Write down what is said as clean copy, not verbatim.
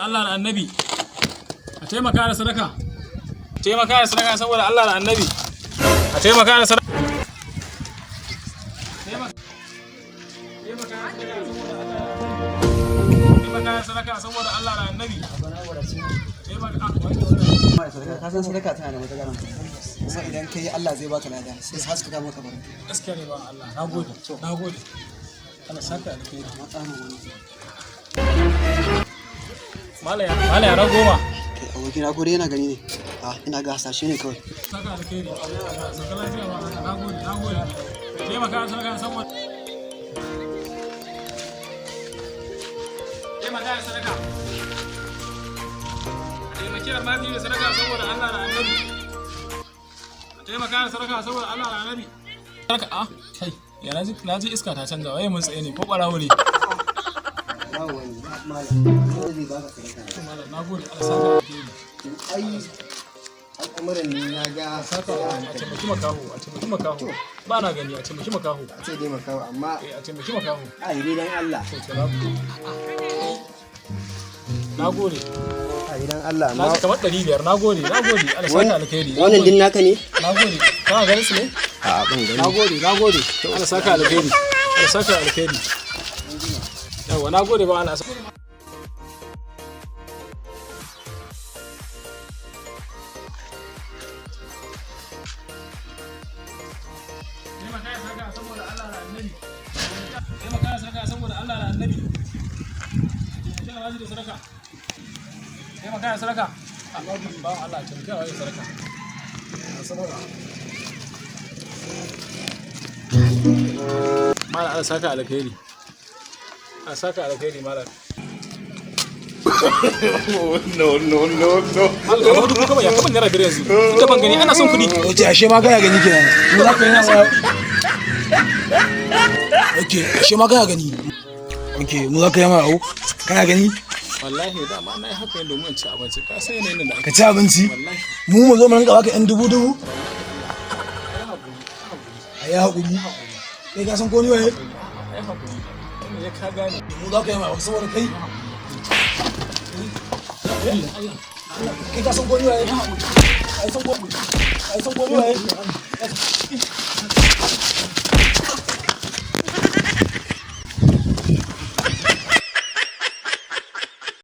Saboda Allah da Annabi. A taimaka da sadaka. Taimaka da sadaka saboda Allah da Annabi. A taimaka da sadaka. Taimaka da sadaka saboda Allah da Annabi. Taimaka. Ka san sadaka tana da matuƙar amfani, kuma idan kai Allah zai baka lada, sai su haskaka maka barka. Gaskiya ne ba Allah. Nagode. Nagode. Allah saka alkhairi. Matsa min wani. Malam ya 10. Kai abokina, ko dai yana gani ne? A ina ga hasashe ne kawai. Saka alkhairi. Saka lafiya ba Allah. Nagode. Nagode. Taimaka da sadaka saboda taimaka da sadaka. Taimaki almajiri da sadaka saboda Allah da Annabi. Taimaka da sadaka saboda Allah da Annabi. Sadaka a kai ya naji iska ta canza, waye mun tsaye ne ko barawo ne? Babu wani malam zai baka sadaka. Malam, nagode, Allah saka alkhairi. Ai al'amuran ne na ga. Saka, a taimaki makaho, a taimaki makaho. Ba na gani, a taimaki makaho. Sai dai makawa amma. Eh, a taimaki makaho. A yi dan Allah. To, nagode. A yi dan Allah. Na ji kamar 500. Nagode, nagode, Allah saka alkhairi. Wannan din naka ne? Nagode. Kana ganin su ne? A ban gani. Nagode, nagode, Allah saka alkhairi, Allah saka alkhairi. Yawa, nagode ba Allah. Taimaka ya saka saboda Allah da Annabi. Taimaka ya saka saboda Allah da Annabi. Taimaka ya da sadaka. Taimaka ya sadaka. Ba Allah, taimaka ya sadaka. Saboda Malam, Allah saka alkhairi. Allah saka alkhairi, malam. No, no, no, no. Malam, kamar dubu kawai ya kaman ₦5 yanzu. Ita ban gani, ana son kuɗi. Oke, ashe ma kana gani kenan. Mu za ka yi nama. Oke, ashe ma kana gani. Oke, mu za ka yi mana kana gani? Wallahi dama na yi haka ne domin in ci abinci. Ka san yanayin da ake. Ka ci abinci? Wallahi. Mu mu zo mu rinka baka yan dubu dubu? A yi haƙuri. Kai ka san ko ni waye? Ai haƙuri. Wannan ya ka gane. Mu za ka yi mana saboda kai. Kai ka san ko ni waye? Ai san ko ni waye?